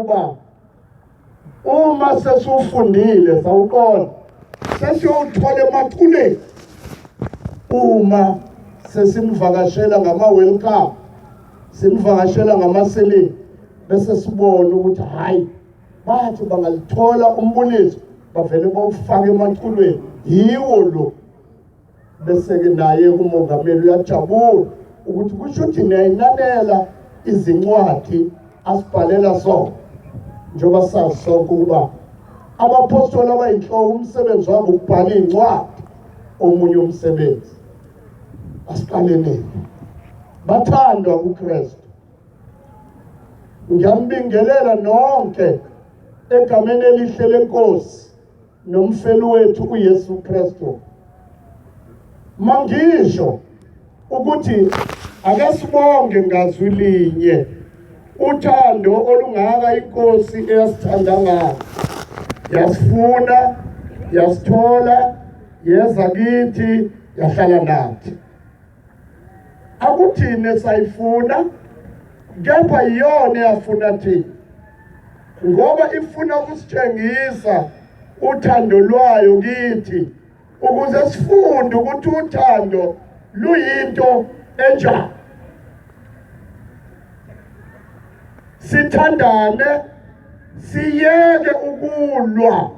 ukuba uma sesiwufundile sawuqonda sesiyowuthola emaculeni uma sesimvakashela ngama-welcome, simvakashela ngamaseleni, bese sibona ukuthi hhayi, bathi bangalithola umbuliso bavele bawufake emaculweni, yiwo lo. Bese-ke naye umongameli uyajabula ukuthi kusho ukuthi niyayinanela izincwadi asibhalela sona, njengoba sazi sonke ukuba abaphostoli abayinhloko umsebenzi wabo ukubhala iy'ncwadi, omunye umsebenzi. Asiqaleleni bathandwa kuKristu, ngiyambingelela nonke egameni elihle lenkosi nomfeli wethu uYesu Kristu. Mangisho ukuthi ake sibonge ngazwi linye uthando olungaka inkosi eyasithanda ngalo, yasifuna, yasithola, yeza kithi, yahlala nathi. Akuthina esayifuna, kepha iyona eyafuna thina, ngoba ifuna ukusitshengisa uthando lwayo kithi ukuze sifunde ukuthi uthando luyinto enjani. Sithandane, siyeke ukulwa,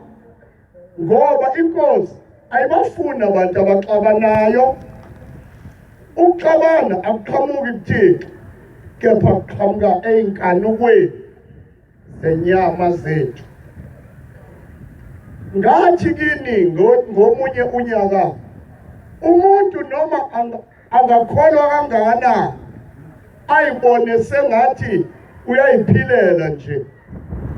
ngoba inkosi ayibafuni abantu abaxabanayo. Ukuxabana akuqhamuki kuThixo, kepha kuqhamuka ey'nkanukweni zenyama zethu. Ngathi kini ngomunye unyaka, umuntu noma angakholwa kangakanani ayibone sengathi uyayiphilela nje,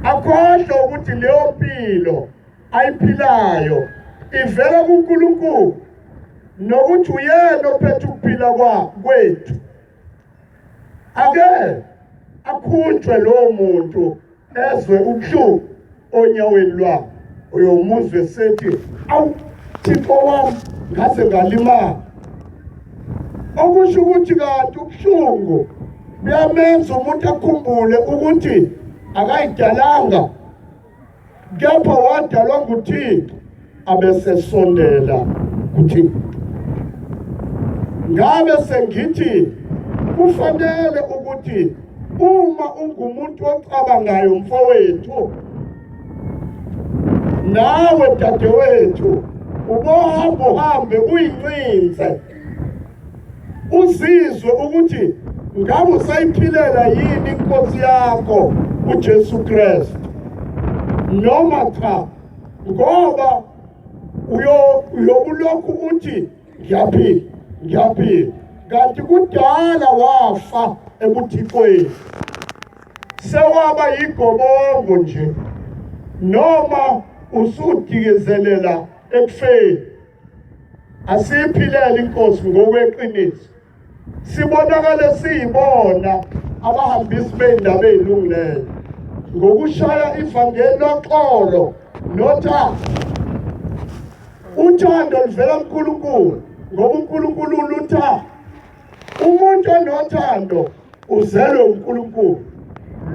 akhohlwe ukuthi leyo mpilo ayiphilayo ivela kuNkulunkulu nokuthi uyena ophethe ukuphila kwethu. Ake akhutshwe lowo muntu ezwe ubuhlungu onyaweni lwakhe, uyomuzwe sethi, awu Thixo wami, ngaze ngalimala. Okusho ukuthi kanti ubuhlungu buyamenza umuntu akhumbule ukuthi akayidalanga, kepha wadalwa nguThixo, abesesondela kuThixo. Ngabe sengithi kufanele ukuthi uma ungumuntu ocabangayo mfowethu nawe dadewethu, ubohamba uhambe uyincinze, uzizwe ukuthi ngabe usayiphilela yini inkosi yakho uJesu Kristu noma cha, ngoba uyobulokhu uthi ngiyaphila, ngiyaphila, kanti kudala wafa ebuthixweni, sewaba yigobongo nje, noma usudikezelela ekufeni. Asiyiphilele inkosi ngokweqiniso, sibonakale siyibona abahambisi bey'ndaba ey'lungileyo ngokushaya ivangeli loxolo nothando. Uthando luvela kuNkulunkulu, ngoba uNkulunkulu uluthando. Umuntu onothando uzelwe uNkulunkulu.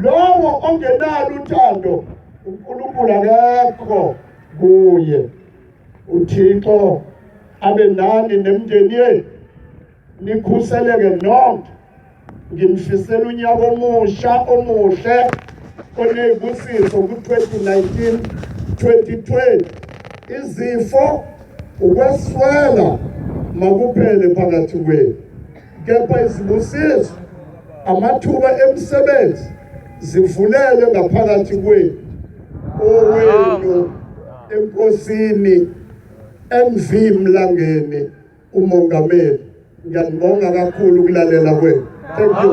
Lowo ongenalo uthando, uNkulunkulu akekho kuye. UThixo abe nani nemndeni yenu, nikhuseleke nonke. Ngimfisela unyaka omusha omuhle onezibusiso ku-2019 2020. Izifo, ukweswela makuphele phakathi kwenu, kepha izibusiso, amathuba emisebenzi zivulele ngaphakathi kwenu. Owenu enkosini MV Mlangeni, umongameli. Ngiyanibonga kakhulu ukulalela kwenu. Thank you.